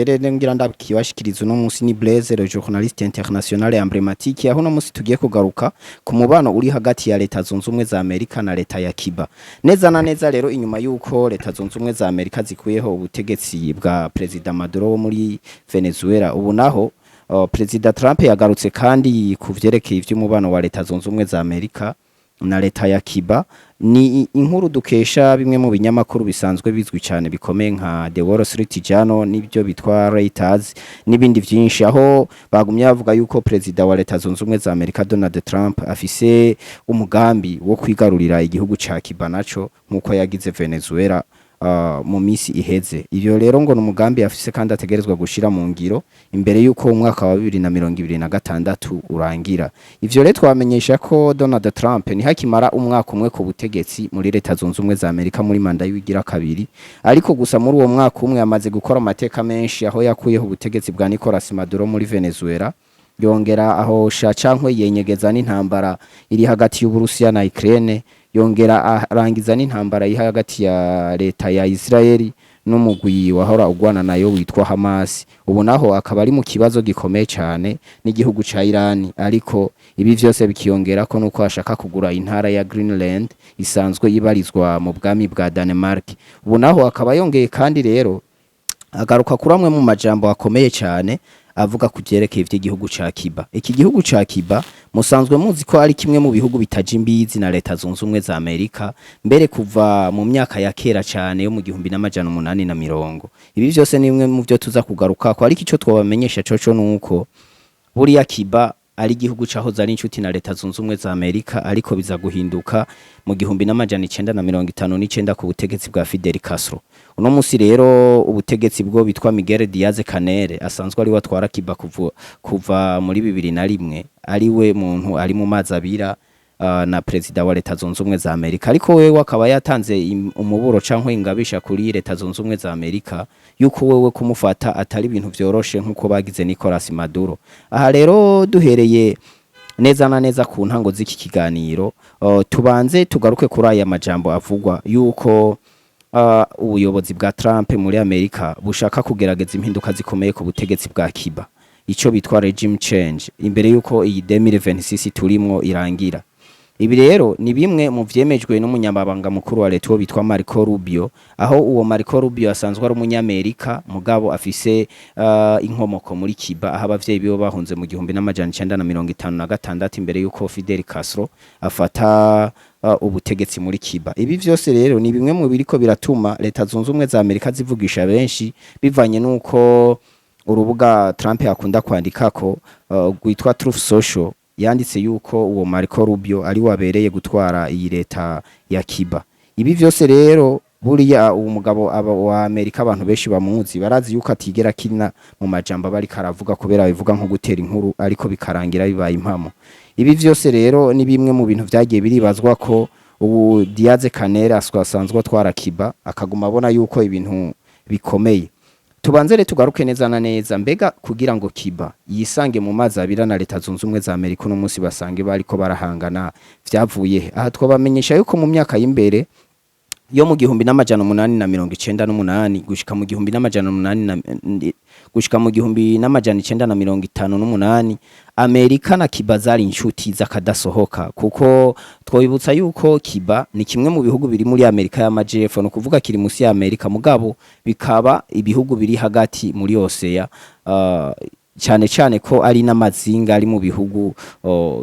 Rero ngira ndakibashikiriza uno munsi ni Blaise, le journaliste international emblématique, aho uno munsi tugiye kugaruka ku mubano uri hagati ya Leta Zunze Ubumwe za Amerika na Leta ya Cuba. Neza na neza rero, inyuma yuko Leta Zunze Ubumwe za Amerika zikuyeho ubutegetsi bwa Perezida Maduro wo muri Venezuela, ubu naho Perezida Trump yagarutse kandi ku vyerekeye ivy'umubano wa Leta Zunze Ubumwe za Amerika na Leta ya Cuba. Ni inkuru dukesha bimwe mu binyamakuru bisanzwe bizwi cyane bikomeye nka The Wall Street Journal n'ibyo bitwa Reuters n'ibindi vyinshi, aho bagumye bavuga yuko Perezida wa Leta Zunze Ubumwe za Amerika Donald Trump afise umugambi wo kwigarurira igihugu ca Cuba naco nkuko yagize Venezuela mu misi iheze. Ivyo rero ngo ni umugambi afise kandi ategerezwa gushira mu ngiro imbere yuko umwaka wa 2026 urangira. Ivyo rero twamenyesha ko Donald Trump ntihakimara umwaka umwe ku butegetsi muri Leta Zunze Ubumwe za Amerika muri manda yigira kabiri, ariko gusa muri uwo mwaka umwe amaze gukora amateka menshi, aho yakuyeho ubutegetsi bwa Nicolas Maduro muri Venezuela, yongera ahosha cankwe yenyegeza n'intambara iri hagati y'Uburusiya na Ukraine, yongera arangiza n'intambara iri hagati ya Leta ya Israeli n'umugwi wahora ugwana nayo witwa Hamas. Ubu naho akaba ari mu kibazo gikomeye cyane n'igihugu ca Iran, ariko ibi vyose bikiyongera ko nuko ashaka kugura intara ya Greenland isanzwe ibarizwa mu bwami bwa Denmark. Ubu naho akaba yongeye kandi rero agaruka kuri amwe mu majambo akomeye cyane avuga ku vyerekeye ivy'igihugu ca Cuba. Iki gihugu ca Cuba musanzwe muzi ko ari kimwe mu bihugu bitaja imbizi na Leta Zunze Ubumwe za Amerika, mbere kuva mu myaka ya kera cyane yo mu 1840. Ibi vyose ni bimwe mu vyo tuza kugaruka ko, ariko ico twobamenyesha coco nuko buriya Cuba ari igihugu cahoze ari inshuti na Leta Zunze Ubumwe za Amerika, ariko biza guhinduka mu 1959 ku butegetsi bwa Fidel Castro. Uno musi rero ubutegetsi bwo bitwa Miguel Diaz Canel, asanzwe ari watwara Cuba kuva muri 2001, ari we muntu ari mu mazi abira na Perezida wa Leta Zunze Ubumwe za Amerika, ariko wewe akaba yatanze umuburo canke ingabisha kuri Leta Zunze Ubumwe za Amerika yuko wewe kumufata atari ibintu vyoroshe nkuko bagize Nicolas Maduro. Aha rero duhereye neza na neza ku ntango z'iki kiganiro, tubanze tugaruke kuri aya majambo avugwa yuko ubuyobozi bwa Trump muri Amerika bushaka kugerageza impinduka zikomeye ku butegetsi bwa Cuba, ico bitwa regime change, imbere yuko iyi 2026 turimwo irangira. Ibi rero ni bimwe mu vyemejwe n'umunyamabanga mukuru wa leta wo bitwa Marco Rubio, aho uwo Marco Rubio asanzwe ari umunyamerika mugabo afise inkomoko muri Cuba, aho abavyeyi biwe bahunze mu 1956 imbere yuko Fidel Castro afata ubutegetsi muri Cuba. Ibi vyose rero ni bimwe mu biriko biratuma Leta Zunze Ubumwe za Amerika zivugisha benshi, bivanye nuko urubuga Trump akunda kwandikako rwitwa Truth Social yanditse yuko uwo Marco Rubio ari wabereye gutwara iyi leta ya Cuba. Ibi vyose rero, buriya uwo mugabo aba wa Amerika abantu benshi bamuzi, barazi yuko atigera kina mu majambo bari karavuga, kubera bivuga nko gutera inkuru ariko bikarangira bibaye impamo. Ibi vyose rero ni bimwe mu bintu vyagiye biribazwa ko ubu Diaz Canel asanzwe atwara Cuba akaguma abona yuko ibintu bikomeye. Tubanze rero tugaruke neza na neza, mbega kugira ngo Cuba yisange mu mazi abira na Leta Zunze Ubumwe za Amerika uno munsi basange bariko barahangana, vyavuye he? Aha twabamenyesha yuko mu myaka y'imbere yo mu 1898 gushika mu gihumbi n'amajana umunani na gushika mu 1958, Amerika na Cuba zari inshuti z'akadasohoka, kuko twibutsa yuko Cuba ni kimwe mu bihugu biri muri Amerika y'Amajepfo, no kuvuga kiri musi ya Amerika, mugabo bikaba ibihugu biri hagati muri Oseya, cyane cyane ko ari n'amazinga ari mu bihugu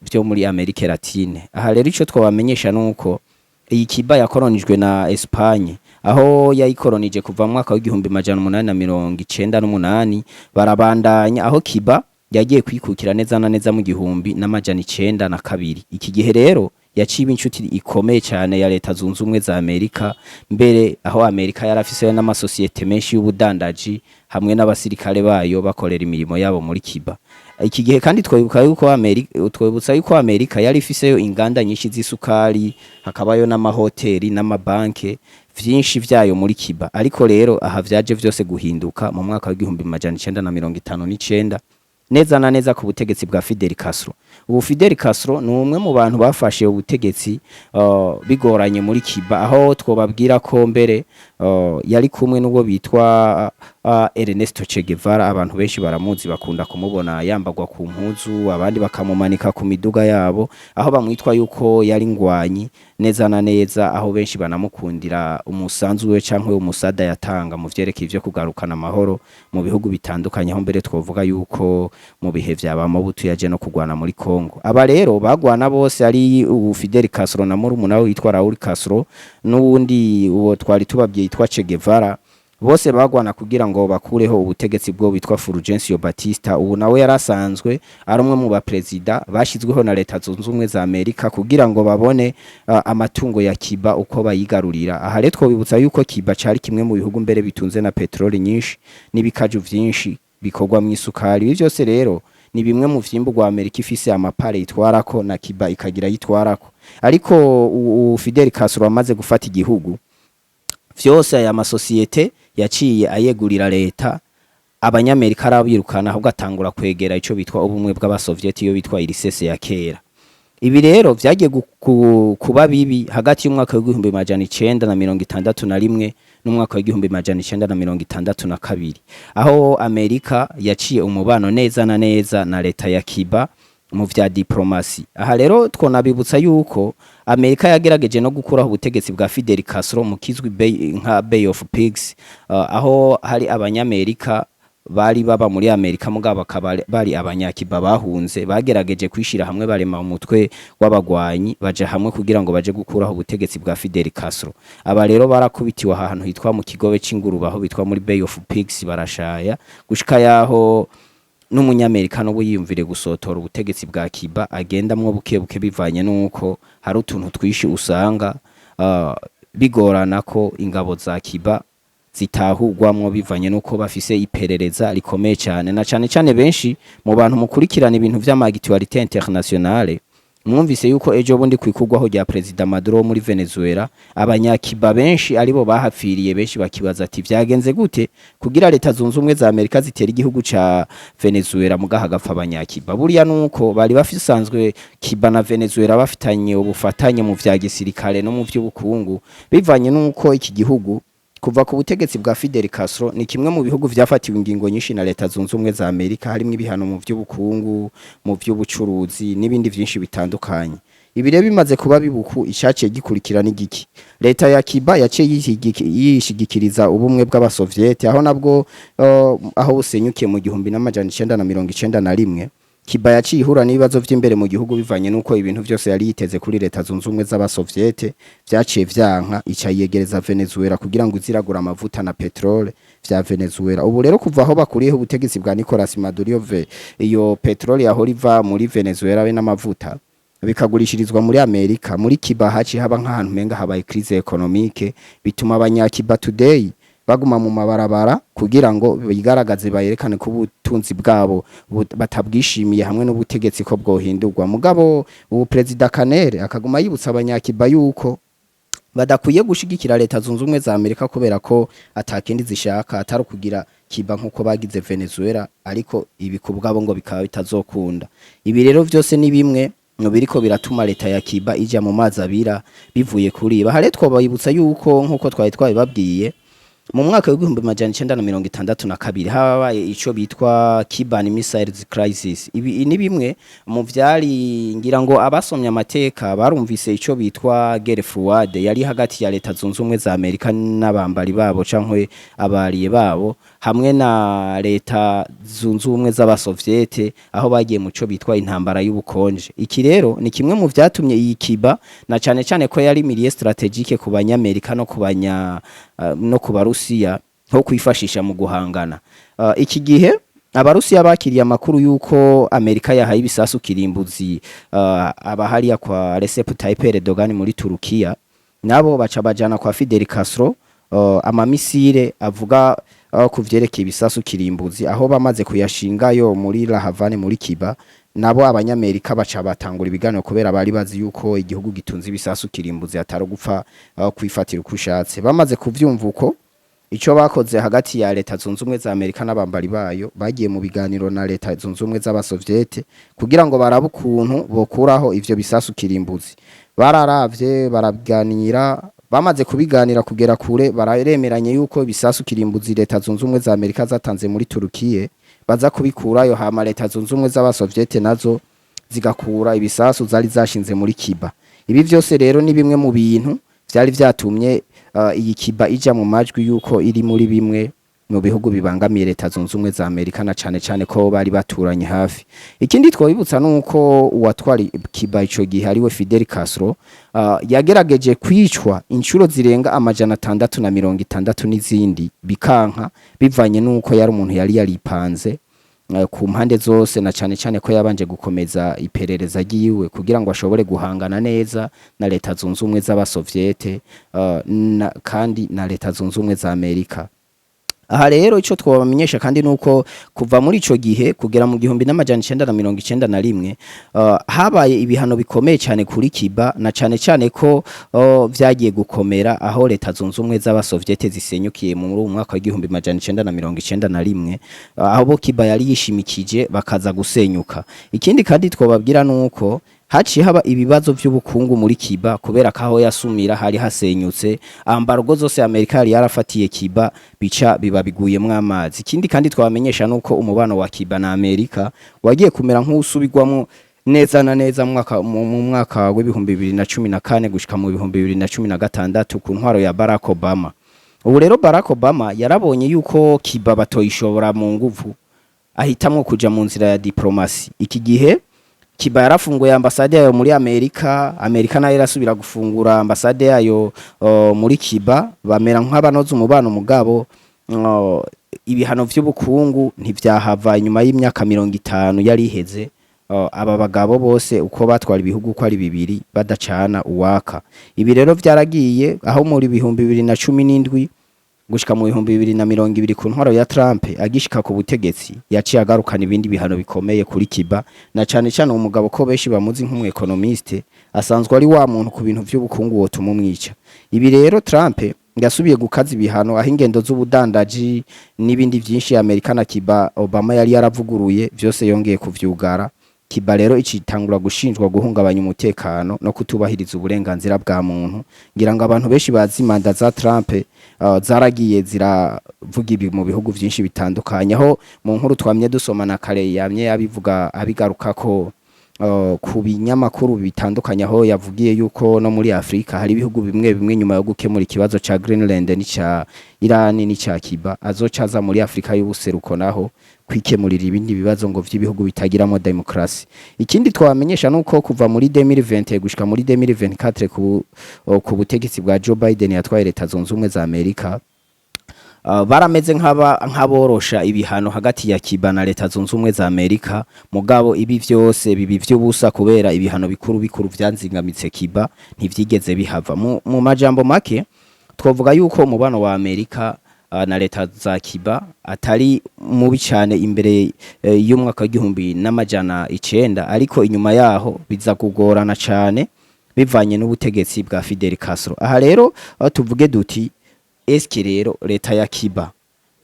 vyo muri Amerika Latine. Aha rero ico twabamenyesha nuko iyi Cuba yakoronijwe na Espagne, aho yayikoronije kuva mu mwaka wa 1898, barabandanya, aho Cuba yagiye kwikukira neza na neza mu 1902. Iki gihe rero yaciye inshuti ikomeye cyane ya Leta Zunze Ubumwe za Amerika, mbere aho Amerika yarafise n'amasosiyete menshi y'ubudandaji hamwe n'abasirikare bayo bakorera imirimo yabo muri Cuba. Iki gihe kandi twibutsa yuko Amerika yari ifiseyo inganda nyinshi z'isukari, hakabayo n'amahoteli n'amabanke vyinshi vyayo muri Cuba. Ariko rero aha vyaje vyose guhinduka mu mwaka wa 1959, neza na neza ku butegetsi bwa Fidel Castro. Ubu Fidel Castro ni umwe mu bantu bafashe ubutegetsi bigoranye muri Cuba, aho twobabwira ko mbere yari kumwe n'ubwo bitwa Ernesto Che Guevara. Abantu benshi baramuzi, bakunda kumubona yambagwa ku mpuzu, abandi bakamumanika ku miduga yabo, aho bamwitwa yuko yari ngwanyi neza na neza, aho benshi banamukundira umusanzu we canke umusada yatanga mu vyerekeye ivyo kugarukana amahoro mu bihugu bitandukanye, aho mbere twovuga yuko mu bihe vya ba Mobutu yaje no kugwana muri Congo. Aba rero bagwana bose ari ubu Fidel Castro na murumuna we witwa Raul Castro n'uwundi uwo twari tubabwiye yitwa Che Guevara, bose bagwana kugira ngo bakureho ubutegetsi bwo bitwa Fulgencio Batista. Ubu nawe yarasanzwe ari umwe mu baperezida bashyizweho na Leta Zunze Ubumwe za Amerika kugira ngo babone amatungo ya Cuba uko bayigarurira. Aha rero twobibutsa yuko Cuba cari kimwe mu bihugu mbere bitunze na peteroli nyinshi n'ibikaju vyinshi bikorwa mu isukari. Ibi byose rero ni bimwe mu vyimburwa Amerika ifise amapare itwarako, na Cuba ikagira yitwarako. Ariko Fidel Castro amaze gufata igihugu, vyose aya masosiyete yaciye ayegurira leta, abanyamerika arabirukana, ahubwo atangura kwegera ico bitwa ubumwe bw'abasovieti, iyo bitwa URSS ya kera. Ibi rero vyagiye kuba bibi hagati y'umwaka w'1961 n'umwaka w'1962, aho Amerika yaciye umubano neza na neza na leta ya Cuba mu vya diplomasi. Aha rero twonabibutsa yuko Amerika yagerageje no gukuraho ubutegetsi bwa Fidel Castro mu kizwi nka Bay of Pigs, aho hari abanyamerika bari baba muri Amerika mugabo bakaba bari abanyakiba bahunze, bagerageje kwishira hamwe barema umutwe w'abagwanyi, baja hamwe kugira ngo baje gukuraho ubutegetsi bwa Fidel Castro. Aba rero barakubitiwe ahantu hitwa mu kigobe c'ingurube, aho bitwa muri Bay of Pigs, barashaya gushika yaho n'umunyamerika n'ubu yiyumvire gusotora ubutegetsi bwa Cuba agendamwo buke buke, bivanye n'uko hari utuntu twishi usanga bigorana ko ingabo za Cuba zitahurwamwo, bivanye n'uko bafise iperereza rikomeye cyane. Na cane cane benshi mu bantu mukurikirana ibintu vy'ama actualité internationale, mwumvise yuko ejo bundi kwikugwaho rya Perezida Maduro wo muri Venezuela, abanyakiba benshi aribo bahapfiriye. Benshi bakibaza ati vyagenze gute kugira Leta Zunze Ubumwe za Amerika zitera igihugu ca Venezuela mugaha hagapfa abanyakiba? Buriya nuko bari bafisanzwe Cuba na Venezuela bafitanye ubufatanye mu vya gisirikare no mu vy'ubukungu, bivanye nuko iki gihugu kuva ku butegetsi bwa Fidel Castro ni kimwe mu bihugu vyafatiwe ingingo nyinshi na Leta Zunze Ubumwe za Amerika, harimwo ibihano mu vy'ubukungu, mu vy'ubucuruzi n'ibindi vyinshi bitandukanye. Ibi rero bimaze kuba bibuku, icaciye gikurikira n'igiki? Leta ya Cuba yaciye yishigikiriza ubumwe bw'abasoviete, aho nabwo aho busenyukiye mu 1991, Cuba yaciye ihura n'ibibazo vy'imbere mu gihugu, bivanye n'uko ibintu vyose yari yiteze kuri Leta Zunze Ubumwe z'Abasoviete vyaciye vyanka, ica yegereza Venezuela kugira ngo iziragura amavuta na petrole vya Venezuela. Ubu rero kuva aho bakuriyeho ubutegetsi bwa Nicolas Maduro, iyo petrole yahora iva muri Venezuela be n'amavuta bikagurishirizwa muri Amerika, muri Cuba haciye haba nk'ahantu umenga habaye crise économique, bituma abanyakiba today baguma mu mabarabara kugira ngo bigaragaze, bayerekane ko ubutunzi bwabo batabwishimiye hamwe n'ubutegetsi ko bwohindurwa. Mugabo ubu Perezida Canel akaguma yibutsa abanyakiba yuko badakwiye gushigikira Leta Zunze Ubumwe za Amerika, kubera ko atakindi zishaka atari ukugira Cuba nkuko bagize Venezuela. Ariko ibi ku bwabo ngo bikaba bitazokunda. Ibi rero vyose ni bimwe mu biriko biratuma leta ya Cuba ija mu mazi abira bivuye kuri iba. Hare twobayibutsa yuko nkuko twari twabibabwiye, mu mwaka w'1962 habaye ico bitwa Cuban Missiles Crisis. Ibi ni bimwe mu vyari, ngira ngo abasomye amateka barumvise ico bitwa guerre froide yari hagati ya Leta Zunze Ubumwe za Amerika n'abambari babo cankwe abariye babo hamwe na Leta Zunze Ubumwe z'Abasoviete, aho bagiye mu co bitwa intambara y'ubukonje. Iki rero ni kimwe mu vyatumye iyi Cuba, na cane cane ko yari milieu stratégique ku banyamerika no ku banya no ku barusiya nko kwifashisha mu guhangana. Iki gihe abarusiya bakiriye amakuru yuko Amerika yahaye ibisasu kirimbuzi abahariya kwa Recep Tayyip Erdogan muri Turukiya, nabo baca bajana kwa Fidel Castro amamisire avuga ku vyerekeye ibisasu kirimbuzi. Aho bamaze kuyashingayo muri La Havane muri Cuba, nabo abanyamerika baca batangura ibiganiro, kubera bari bazi yuko igihugu gitunze ibisasu kirimbuzi atari gupfa kwifatira uko ushatse. Bamaze kuvyumva uko, ico bakoze hagati ya Leta Zunze Ubumwe za Amerika n'abambari bayo, bagiye mu biganiro na Leta Zunze Ubumwe z'Abasoviete kugira ngo barabe ukuntu bokuraho ivyo bisasu kirimbuzi. Bararavye, baraganira. Bamaze kubiganira kugera kure, bararemeranye yuko ibisasu kirimbuzi Leta Zunze Ubumwe za Amerika zatanze muri Turukiye baza kubikurayo, hama Leta Zunze Ubumwe z'Abasoviete nazo zigakura ibisasu zari zashinze muri Cuba. Ibi vyose rero ni bimwe mu bintu vyari vyatumye iyi Cuba ija mu majwi yuko iri muri bimwe mu bihugu bibangamiye Leta Zunze Ubumwe za Amerika, na cane cane ko bari baturanye hafi. Ikindi twabibutsa nuko uwatwari Cuba ico gihe, ariwe Fidel Castro, yagerageje kwicwa inshuro zirenga 660 n'izindi bikanka, bivanye nuko yari umuntu yari yaripanze ku mpande zose, na cane cane ko yabanje gukomeza iperereza ryiwe kugira ngo ashobore guhangana neza na Leta Zunze Ubumwe z'Abasoviete kandi na Leta Zunze Ubumwe za Amerika. Aha rero ico twabamenyesha kandi nuko kuva muri ico gihe kugera mu 1991 habaye ibihano bikomeye cyane kuri Cuba, na cane cane ko vyagiye gukomera aho Leta Zunze Ubumwe z'Abasoviete zisenyukiye muri uwo mwaka wa 1991, aho bo Cuba yari yishimikije bakaza gusenyuka. Ikindi kandi twababwira nuko haciye haba ibibazo vy'ubukungu muri Cuba, kubera ko aho yasumira hari hasenyutse, embargo zose Amerika yari yarafatiye Cuba bica biba biguyemwo amazi. Ikindi kandi twabamenyesha nuko umubano wa Cuba na Amerika wagiye kumera nk'usubirwamwo neza na neza mu mwaka wa 2014 gushika mu 2016 ku ntwaro ya Barack Obama. Ubu rero Barack Obama yarabonye yuko Cuba batoyishobora mu nguvu, ahitamwo kuja mu nzira ya diplomasi. Iki gihe Cuba yarafunguye ambasade yayo muri Amerika, Amerika nayo irasubira gufungura ambasade yayo muri Cuba, bamera nk'abanoza umubano. Mugabo ibihano vy'ubukungu ntivyahava. Inyuma y'imyaka 50 yari iheze, aba bagabo bose uko batwara ibihugu uko ari bibiri badacana uwaka. Ibi rero vyaragiye aho muri 2017 gushika mu 2020 ku ntwaro ya Trump agishika ku butegetsi, yaciye agarukana ibindi bihano bikomeye kuri Cuba, na cane cane umugabo ko benshi bamuzi nk'umu économiste, asanzwe ari wa muntu ku bintu vy'ubukungu wotuma umwica. Ibi rero Trump yasubiye gukaza ibihano, aho ingendo z'ubudandaji n'ibindi vyinshi Amerika na Cuba Obama yari yaravuguruye vyose yongeye kuvyugara. Cuba rero icitangura gushinjwa guhungabanya umutekano no kutubahiriza uburenganzira bwa muntu. Ngira ngo abantu benshi bazi manda za Trump zaragiye ziravuga ibi mu bihugu vyinshi bitandukanye, aho mu nkuru twamye dusoma na kare yamye yabivuga abigaruka ko ku binyamakuru bitandukanye, aho yavugiye yuko no muri Afrika hari ibihugu bimwe bimwe nyuma yo gukemura ikibazo ca Greenland n'ica Iran n'ica Cuba, azoca aza muri Afrika y'ubuseruko naho kwikemurira ibindi bibazo ngo vy'ibihugu bitagiramo demokrasi. Ikindi twamenyesha nuko kuva muri 2020 gushika muri 2024 ku butegetsi bwa Joe Biden yatwaye Leta Zunze Ubumwe za Amerika, barameze nk'aborosha ibihano hagati ya Cuba na Leta Zunze Ubumwe za Amerika. Mugabo ibi vyose bibi vy'ubusa, kubera ibihano bikuru bikuru vyanzingamitse Cuba ntivyigeze bihava. Mu majambo make twovuga yuko umubano wa Amerika na leta za Cuba atari mubi cyane imbere y'umwaka wa 1900, ariko inyuma yaho biza kugorana cyane bivanye n'ubutegetsi bwa Fidel Castro. Aha rero aho tuvuge duti: eske rero leta ya Cuba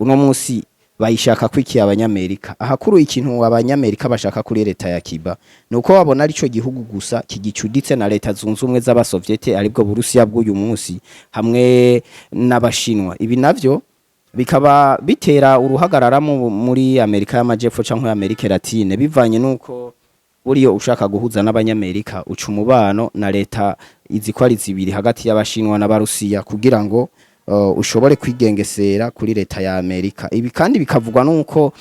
uno munsi bayishaka kwiki Abanyamerika? Ahakuru ikintu Abanyamerika bashaka kuri leta ya Cuba nuko babona arico gihugu gusa kigicuditse na Leta Zunze Ubumwe z'Abasoviete, aribwo Burusiya bw'uyu munsi, hamwe n'Abashinwa. Ibi navyo bikaba bitera uruhagarara muri Amerika y'Amajepfo canke Amerika Latine, bivanye nuko buriyo ushaka guhuza n'Abanyamerika uca umubano na leta izi ko ari zibiri hagati y'Abashinwa n'Abarusiya, kugira ngo ushobore kwigengesera kuri leta ya Amerika. Ibi kandi bikavugwa nuko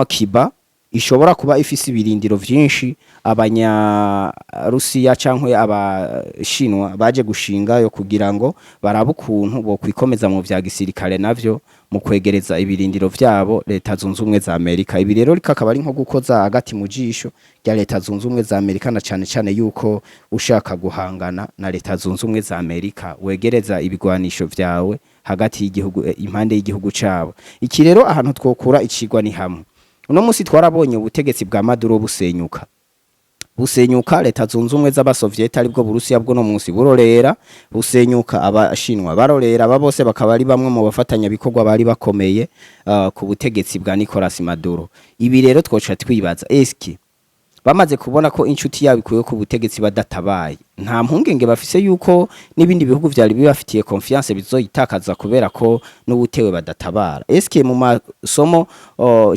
Cuba ishobora kuba ifise ibirindiro vyinshi Abanyarusiya canke Abashinwa baje gushingayo kugira ngo barabe ukuntu bokwikomeza mu vya gisirikare, navyo mu kwegereza ibirindiro vyabo Leta Zunze Ubumwe za Amerika. Ibi rero kakaba ari nko gukoza agati mu jisho rya Leta Zunze Ubumwe za Amerika, na cane cane yuko ushaka guhangana na Leta Zunze Ubumwe za Amerika wegereza ibigwanisho vyawe hagati y'igihugu, impande y'igihugu cabo. Iki rero ahantu twokura icigwa ni hamwe: uno musi twarabonye ubutegetsi bwa Maduro busenyuka, busenyuka Leta Zunze Ubumwe z'Abasoviete, aribwo Burusiya bw'uno munsi, burorera, busenyuka Abashinwa barorera. Aba bose bakaba ari bamwe mu bafatanyabikorwa bari bakomeye ku butegetsi bwa Nicolas Maduro. Ibi rero twoca twibaza: eske Bamaze kubona ko inshuti yabo ikuye ku butegetsi badatabaye, nta mpungenge bafise yuko n'ibindi bihugu vyari bibafitiye confiance bizoyitakaza kubera ko n'ubutewe badatabara? Eske mu masomo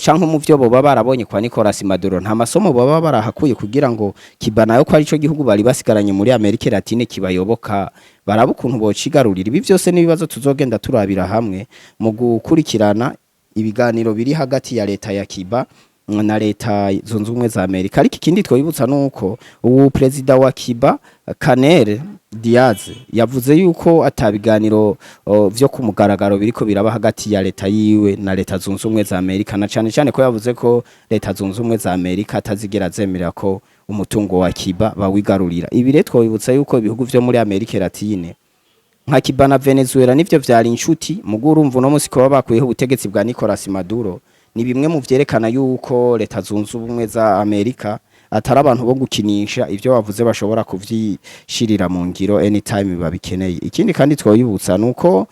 canke mu vyo boba barabonye kwa Nicolas Maduro, nta masomo baba barahakuye kugira ngo Cuba nayo, ko arico gihugu bari basigaranye muri Amerika Latine kibayoboka, baraba ukuntu bocigarurira? Ibi vyose n'ibibazo tuzogenda turabira hamwe mu gukurikirana ibiganiro biri hagati ya leta ya Cuba na Leta Zunze Ubumwe za Amerika. Ariko ikindi twibutsa nuko ubu perezida wa Cuba, Canel Diaz, yavuze yuko atabiganiro vyo ku mugaragaro biriko biraba hagati ya leta yiwe na Leta Zunze Ubumwe za Amerika, na cane cane ko yavuze ko Leta Zunze Ubumwe za Amerika atazigera zemerera ko umutungo wa Cuba bawigarurira. Ibi rero twibutsa yuko ibihugu vyo muri Amerika Latine nka Cuba na Venezuela nivyo vyari inshuti, mugo urumva uno musi kuba bakuyeho ubutegetsi bwa Nicolas Maduro ni bimwe mu vyerekana yuko Leta Zunze Ubumwe za Amerika atari abantu bo gukinisha. Ivyo bavuze bashobora kuvyishirira mu ngiro anytime babikeneye. Ikindi kandi twoyibutsa nuko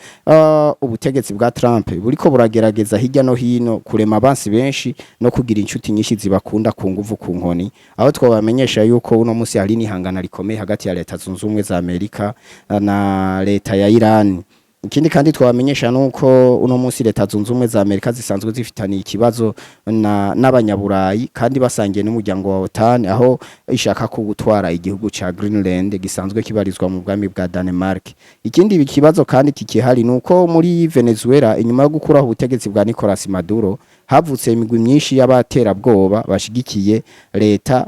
ubutegetsi bwa Trump buriko buragerageza hirya no hino kurema abansi benshi no kugira inshuti nyinshi zibakunda ku nguvu, ku nkoni, aho twabamenyesha yuko uno musi hari n'ihangana rikomeye hagati ya Leta Zunze Ubumwe za Amerika na leta ya Iran. Ikindi kandi twabamenyesha nuko uno munsi Leta Zunze Ubumwe za Amerika zisanzwe zifitaniye ikibazo na n'abanyaburayi kandi basangiye n'umuryango wa OTAN, aho ishaka gutwara igihugu ca Greenland gisanzwe kibarizwa mu bwami bwa Denmark. Ikindi kibazo kandi kikihari nuko muri Venezuela, inyuma yo gukuraho ubutegetsi bwa Nicolas Maduro, havutse imigwi myinshi y'abaterabwoba bashigikiye leta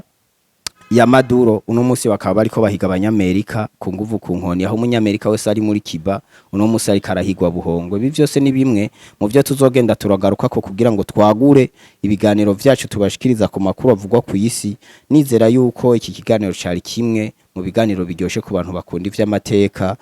ya Maduro. Uno munsi bakaba bariko bahiga abanyamerika ku nguvu, ku nkoni, aho umunyamerika wese ari muri Cuba uno munsi ariko arahigwa buhongo. Ibi vyose ni bimwe mu vyo tuzogenda turagaruka ko kugira ngo twagure ibiganiro vyacu tubashikiriza ku makuru avugwa ku isi. Nizera yuko iki kiganiro cari kimwe mu biganiro biryoshe ku bantu bakunda ivy'amateka.